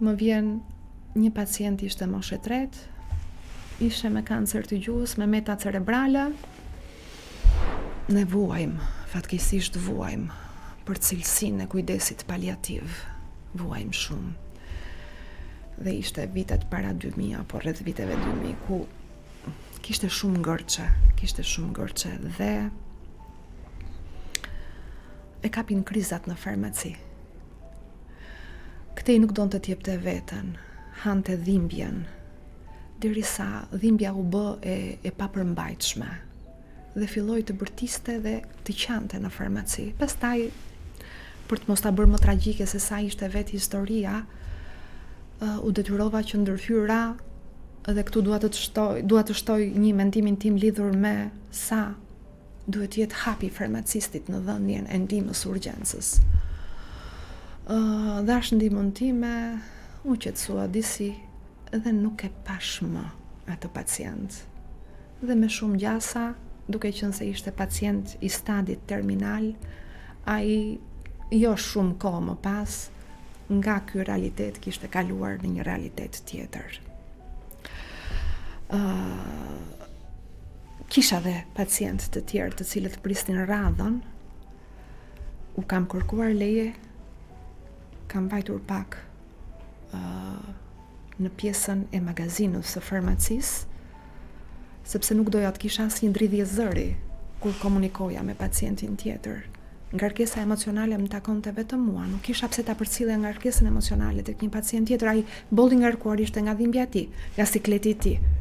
Më vjen një pacient ishte moshë e tretë, ishte me kancer të gjuhës, me meta cerebrale. Ne vuajmë, fatkeqësisht vuajmë për cilësinë e kujdesit paliativ. Vuajmë shumë. Dhe ishte vitet para 2000 apo rreth viteve 2000 ku kishte shumë ngërçe, kishte shumë ngërçe dhe e kapin krizat në farmaci. Këtej nuk donte të jepte veten, hante dhimbjen, derisa dhimbja u bë e, e papërmbajtshme dhe filloi të bërtiste dhe të qante në farmaci. Pastaj, për të mos ta bërë më tragjike se sa ishte vetë historia, u detyrova që ndërhyra dhe këtu dua të shtoj, dua të shtoj një mendimin tim lidhur me sa duhet të jetë hapi i farmacistit në dhënien e ndihmës së urgjencës. Uh, dhashë ndihmën time, u qetësua disi dhe nuk e pashë më atë pacient. Dhe me shumë gjasa, duke qenë se ishte pacient i stadit terminal, ai jo shumë kohë më pas, nga ky realitet kishte kaluar në një realitet tjetër. Uh, Kisha dhe pacientë të tjerë të cilët prisnin radhën. U kam kërkuar leje, kam vajtur pak uh, në pjesën e magazinës së farmacisë, sepse nuk doja të kisha asnjë dridhje zëri kur komunikoja me pacientin tjetër. Ngarkesa emocionale më takonte vetëm mua, nuk kisha pse ta përcillja ngarkesën emocionale tek një pacient tjetër, ai boll i ngarkuar ishte nga dhimbja e tij, nga sikleti i tij.